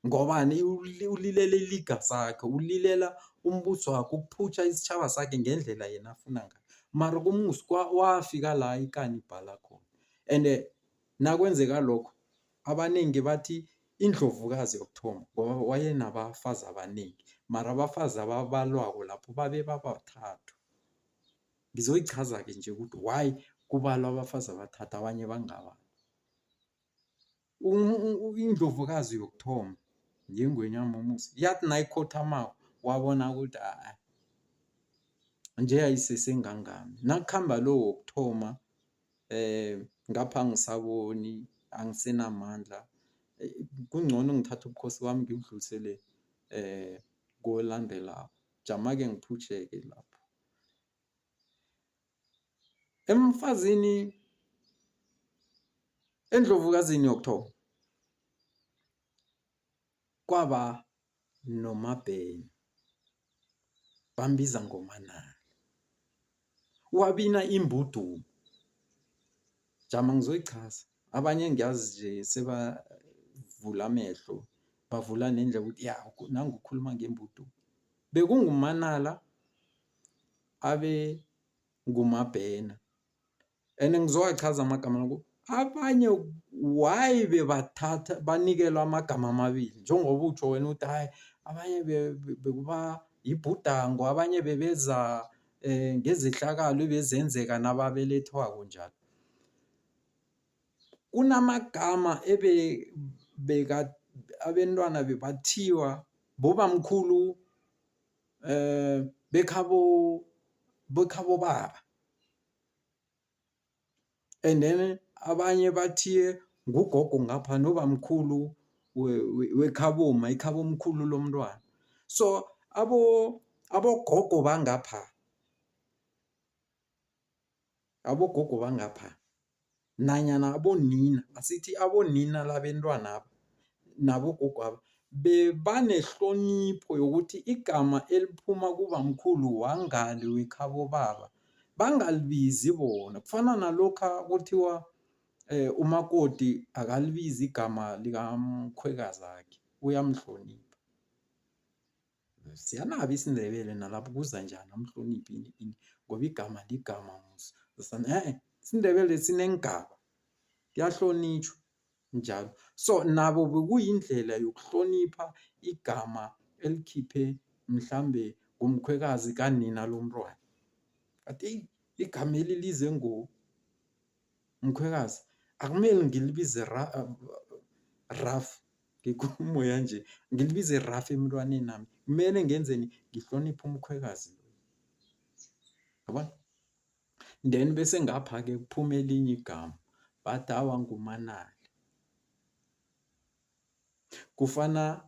Ngobani? Ulilela iliga sakhe, ulilela umbuso wakhe, ukuphutsha isitjhaba sakhe ngendlela yena afuna ngayo. Mara kuMusi wafika la ikani ibhala khona ende nakwenzeka lokho abaningi bathi indlovukazi yokuthoma ngoba wayenabafazi abaningi mara abafazi ababalwako lapho babe babathathu. Ngizoyichaza-ke nje ukuthi why kubalwa abafazi abathathu abanye bangabalwa. Indlovukazi yokuthoma ngeNgwenyama uMusi yathi nayikhothamako wabona ukuthi a-a nje ayisesengangami. Nakukhamba lo wokuthoma ngapha angisaboni angisenamandla kungcono ngithathe ubukhosi bami ngibudlulisele kolandelako. Jama-ke ngiphutjhe-ke lapho. Emfazini endlovukazini yokuthoma kwaba noMabhena bambiza ngoManala wabina imbudumo. Jama ngizoyichaza abanye ngiyazi nje sebavula amehlo bavula nendlebe ukuthi ya nangu ukhuluma ngembudumo. BekunguManala abe nguMabhena and ngizowachaza amagama la abanye why bebathatha banikelwa amagama amabili njengoba utjho wena uthi hhayi abanye bekuba yibhudango abanye bebeza ngezehlakalo ebezenzeka nababelethwako njalo. Kunamagama abentwana bebathiwa bobamkhulu bekhabo bekhabo baba and then abanye bathiye ngugogo ngapha nobamkhulu wekhabomma ikhabomkhulu lomntwana. So abogogo bangapha abogogo bangapha nanyana abonina asithi abonina labentwanaba nabogogwaba bebanehlonipho yokuthi igama eliphuma kubamkhulu wangale wekhabobaba bangalibizi bona. Kufana nalokha kuthiwa umakoti akalibizi igama likamkhwekazakhe uyamhlonipha. Siyanaba isiNdebele nalapho kuza njani amhloniphe ini ini ngoba igama ligama musi. E-e isiNdebele sineengaba kuyahlonitjhwa. Njalo. So nabo bekuyindlela yokuhlonipha igama elikhiphe mhlambe ngumkhwekazi kanina lomntwana. Athi eyi igameli lize ngomkhwekazi akumele ngilibize rough ngekhulumo yanje ngilibize rough emntwaneni nami kumele ngenzeni ngihloniphe umkhwekazi lo yabona. Then bese ngapha-ke kuphuma elinye igama bathi awa nguManala. Kufana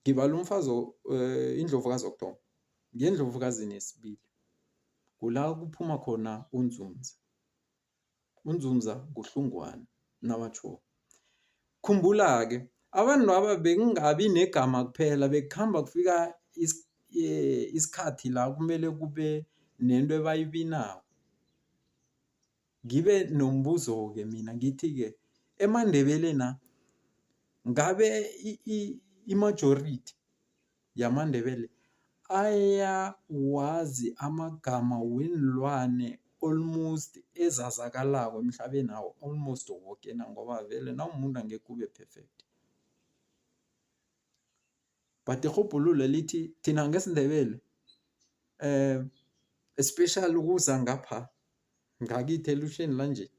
ngibala umfazi indlovukazi yokuthoma ngendlovukazini yesibili kula kuphuma khona uNzunza. UNzunza nguHlungwana nawatjhoko. Khumbula-ke abantwaba bekungabi negama kuphela bekukhamba kufika isikhathi la kumele kube nento ebayibinako. Ngibe nombuzo-ke mina ngithi-ke emaNdebeleni na ngabe i-majority yamaNdebele ayawazi amagama weenlwane almost ezazakalako emhlabeni awo almost woke na ngoba vele nawumuntu angekhe ube perfect. But irhubhululo lithi thina ngesiNdebele especially ukuza ngapha ngakithi elutjheni lanje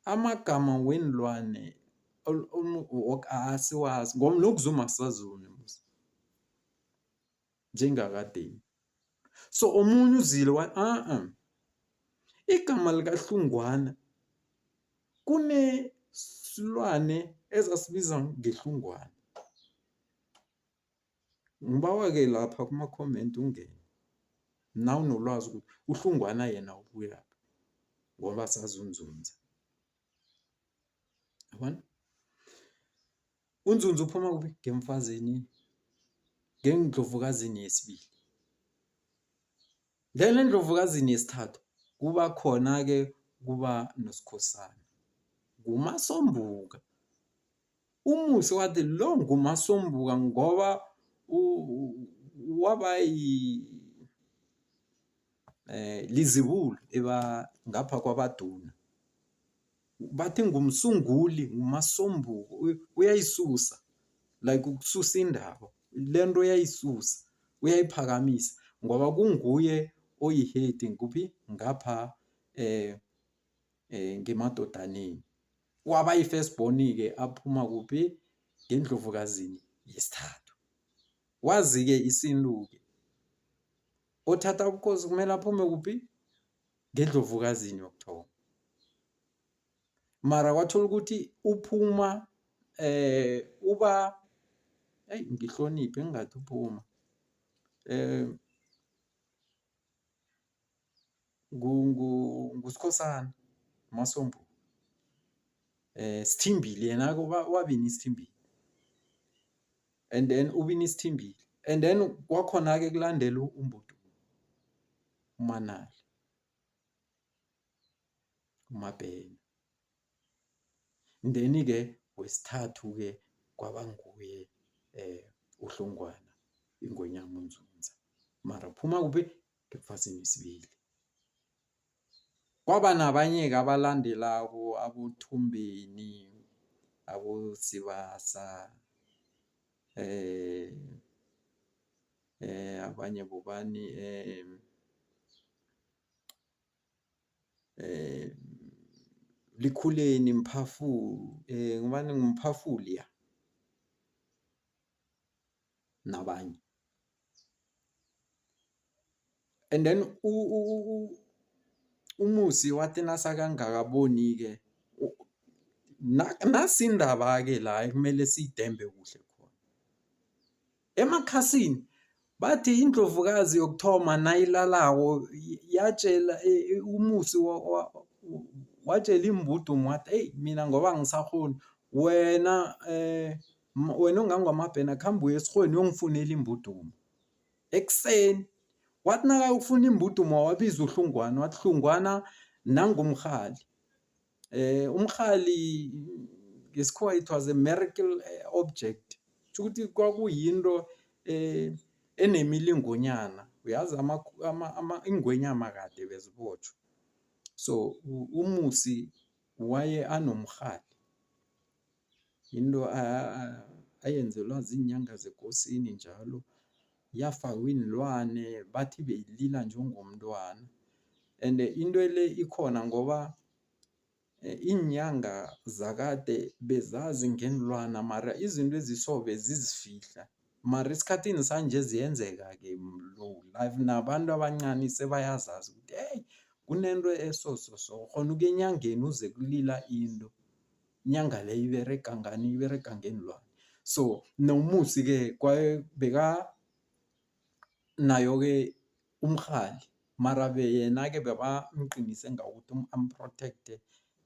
amagama weenlwane asiwazi ngoba nokuzuma asisazumi musi njengakadeni. So omunye uzile wathi a-a igama likaHlungwana kunesilwane ezasibiza ngehlungwana. Ngibawa-ke lapha kuma-comment ungene nawunolwazi ukuthi uHlungwana yena ubuyaphi ngoba sazi uNzunza. Yabona? UNzunza uphuma kuphi? Ngemfazini ngendlovukazini yesibili. Then endlovukazini yesithathu kuba khona-ke kuba noSkhosana nguMasombuka. UMusi wathi lo nguMasombuka ngoba waba lizibulo ngapha kwabaduna. Bathi ngumsunguli nguMasombuka uyayisusa like ukususa indaba lento uyayisusa uyayiphakamisa ngoba kunguye oyi-head kuphi ngapha ngemadodaneni. Waba yi-first born-ke aphuma kuphi ngendlovukazini yesithathu. Wazi-ke isintu-ke othatha ubukhosi kumele aphume kuphi ngendlovukazini yokuthoma. Mara kwathola ukuthi uphuma uba eyi ngihloniphe ngingathi uphuma nguSkhosana Masombuka Sithimbili yena-ke wabina iSithimbili and then ubina iSithimbili and then kwakhona-ke kulandela uMbuthu uManala uMabhena. Then-ke wesithathu-ke kwaba nguye uHlongwana iNgonyama uNzunza mara uphuma kuphi ngemfazini yesibili. Kwaba nabanye-ke abalandelako aboThombeni, aboSibasa abanye bobani Likhuleni Mphafuli ngubani nguMphafuli ya nabanye. And then uMusi wathi nasakangakaboni-ke nasi indaba-ke la ekumele siyidembe kuhle khona. Emakhasini bathi indlovukazi yokuthoma nayilalako yatjela uMusi watjela iimbudumu wathi eyi mina ngoba angisakghoni wena wena ongangwaMabhena khamba uye esirhweni uyongifunela imbudumu ekuseni. Wathi nakayokufuna imbudumo wabiza uHlungwana wathi Hlungwana nangu umrhali. Umrhali ngesikhuwa it was a miracle object kutjho ukuthi kwakuyinto enemilingonyana uyazi iingwenyama kade bezibotjhwa. So uMusi Waye anomrhali, into ayenzelwa ziinyanga zekosini njalo, yafakwa iinlwane bathi beyilila njengomntwana. Ende into le ikhona ngoba iinyanga zakade bezazi ngeenlwana mara izinto eziso bezizifihla. Mara esikhathini sanje ziyenzeka-ke nabantu abancani sebayazazi ukuthi heyi kunento eso so so, ukghona ukuya enyangeni uzwe kulila into, inyanga leyo iberega ngani, iberega ngeenlwana. So noMusi-ke bekanayo-ke umrhali mara yena-ke bebamqinise ngawokuthi amu-protect,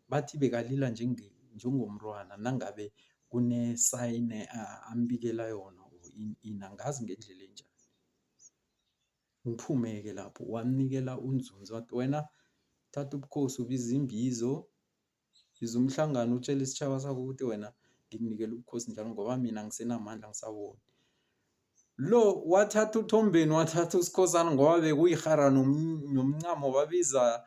bathi bekalila njengomntwana nangabe kune-sign ambikela yona or ini ini angazi ngendlela enjani. Ngiphume-ke lapho wamnikela uNzunza wathi wena thatha ubukhosi ubize imbizo, biza umhlangano utjele isitjhaba sakho ukuthi wena ngikunikela ubukhosi njalo ngoba mina angisenamandla angisaboni. Lo wathatha uThombeni wathatha uSkhosana ngoba bekuyirhara nomncamo babiza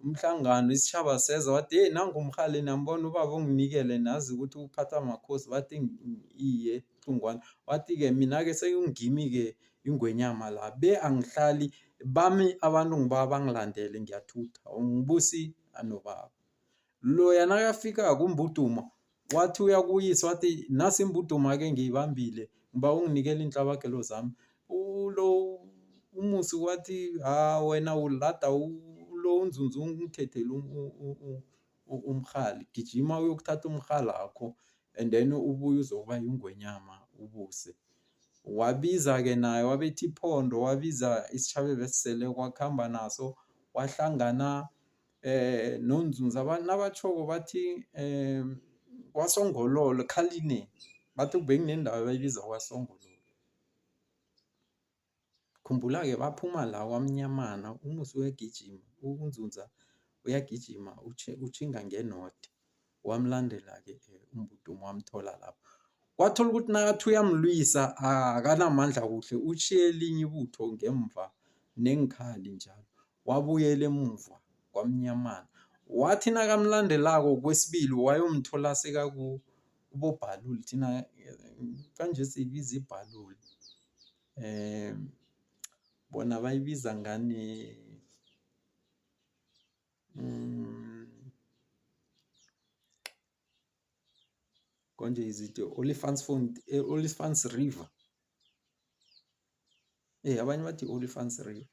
umhlangano isitjhaba seza wathi heyi nangu umrhali niyambona ubaba unginikele nazi ukuthi uphathwa makhosi bathi iye Hlungwane wathi-ke mina-ke sekungimi-ke ingwenyama la be angihlali bami abantu ngibawa bangilandele ngiyathutha angibusi anobaba. Loya nakafikako uMbuduma wathi uyakuyisa wathi nasi imbuduma-ke ngiyibambile ngibawa unginikele iintlabagelo zami. Lo uMusi wathi ha wena ulada lo uNzunza ungithethele umrhali gijima uyokuthatha umrhalakho and then ubuye uzokuba yingwenyama ubuse. Wabiza-ke naye wabetha iphondo wabiza isitjhaba ebesiseleko wakhamba naso wahlangana noNzunza abantu nabatjhoko bathi kwaSongololo Cullinan bathi bekunendawo abayibiza kwaSongololo. Khumbula-ke baphuma la kwaMnyamana uMusi uyagijima uNzunza uyagijima utjhinga nge-north wamlandela-ke uMbuduma wamthola lapho. Wathola ukuthi nakathi uyamlwisa akanamandla kuhle utjhiye elinye ibutho ngemva neenkhali njalo wabuyela emuva kwaMnyamana. Wathi nakamlandelako kwesibili wayomthola sekakuboBhalule thina kanje siyibiza iBhalule bona bayibiza ngani konje is it Olifants River? Abanye bathi i-Olifants River.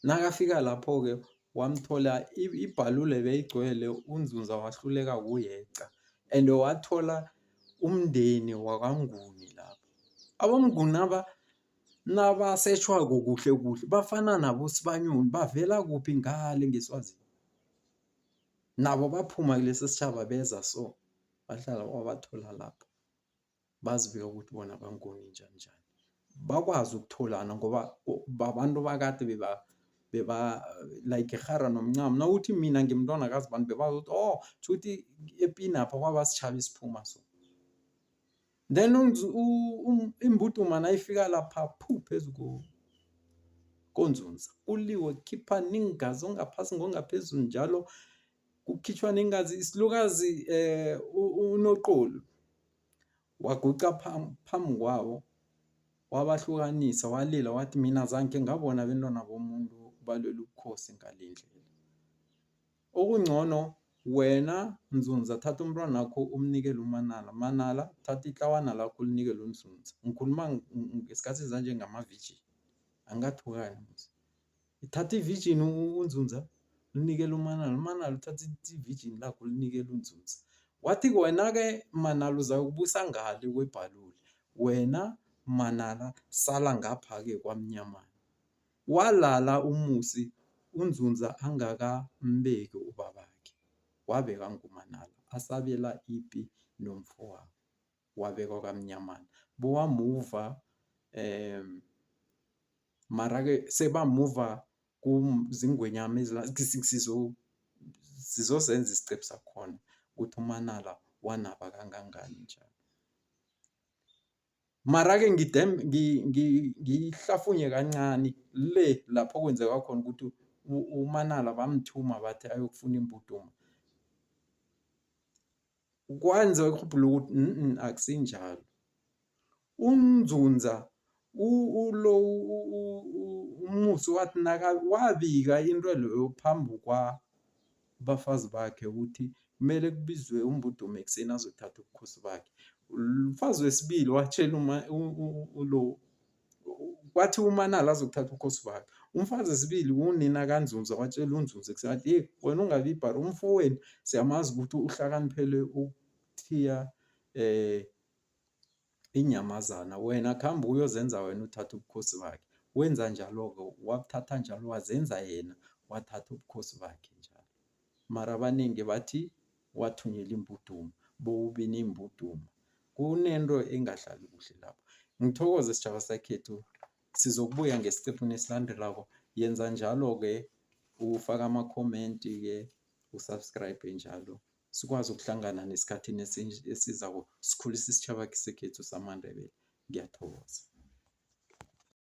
Nakafika lapho-ke wamthola iBhalule beyigcwele uNzunza wahluleka kuyeqa and wathola umndeni wakwaNguni lapho. AboMnguni aba nabasetjhwako kuhle kuhle bafana naboSibanyoni bavela kuphi ngale ngeSwazini. Nabo baphuma kulesi sitjhaba beza so bahlala wabathola lapho bazibika ukuthi bona baNguni njani njani. Bakwazi ukutholana ngoba babantu bakade beba like irhara nomncamo nawuthi mina ngimntwana kaZibani bebazi ukuthi oh tjhuthi epinapha kwaba sitjhaba esiphuma so. Then imbuduma nayifika lapha phu phezu koNzunza kuliwe kukhipha neengazi ongaphasi ngongaphezulu njalo kukhitjhwa neengazi isilukazi uNoqolo waguqa phambi kwawo wabahlukanisa walila wathi mina zange ngabona abentwana bomuntu balwela ubukhosi ngale ndlela. Okungcono wena Nzunza thatha umntwanakho umnikele uManala, Manala thatha itlawana lakho ulinikele uNzunza. Ngikhuluma ngesikhathi sanje ngama-virgin angathukani musi. Thatha i-virgin uNzunza ulinikele uManala, uManala uthatha i-virgin lakho ulinikele uNzunza. Wathi wena-ke Manala uzakubusa ngale kweBhalule, wena Manala sala ngapha-ke kwaMnyamana. Walala uMusi uNzunza angakambeki ubabakhe, wabekwa nguManala asabela ipi nomfowabo wabekwa kwaMnyamana. Bowamuva mara-ke sebamuva zingwenyama sizosenza isiqephu sakhona ukuthi uManala wanaba kangangani njalo. Mara-ke ngiyihlafunye kancani le lapho kwenzeka khona ukuthi uManala bamthuma bathi ayokufuna imbuduma. Kwenziwa irhubhululo ukuthi akusinjalo. UNzunza lo uMusi wathi wabika into leyo phambi kwabafazi bakhe ukuthi kumele kubizwe uMbuduma ekuseni azothatha ubukhosi bakhe. Umfazi wesibili watjela lo kwathi uManala azokuthatha ubukhosi bakhe. Umfazi wesibili unina kaNzunza watjela uNzunza ekuseni wathi, heyi wena ungabi ibhari umfowenu siyamazi ukuthi uhlakaniphele ukuthiya inyamazana wena khamba uyozenza wena uthathe ubukhosi bakhe. Wenza njalo-ke wabuthatha njalo wazenza yena wathatha ubukhosi bakhe njalo. Mara abaningi bathi wathunyelwa imbuduma bowubina imbuduma. Kunento engahlali kuhle lapho. Ngithokoze sitjhaba sakhethu sizokubuya ngesiqephuni esilandelako. Yenza njalo-ke ufake amakhomenti-ke u-subscribe njalo sikwazi ukuhlangana nesikhathini esizako sikhulise isitjhaba sekhethu samaNdebele. Ngiyathokoza.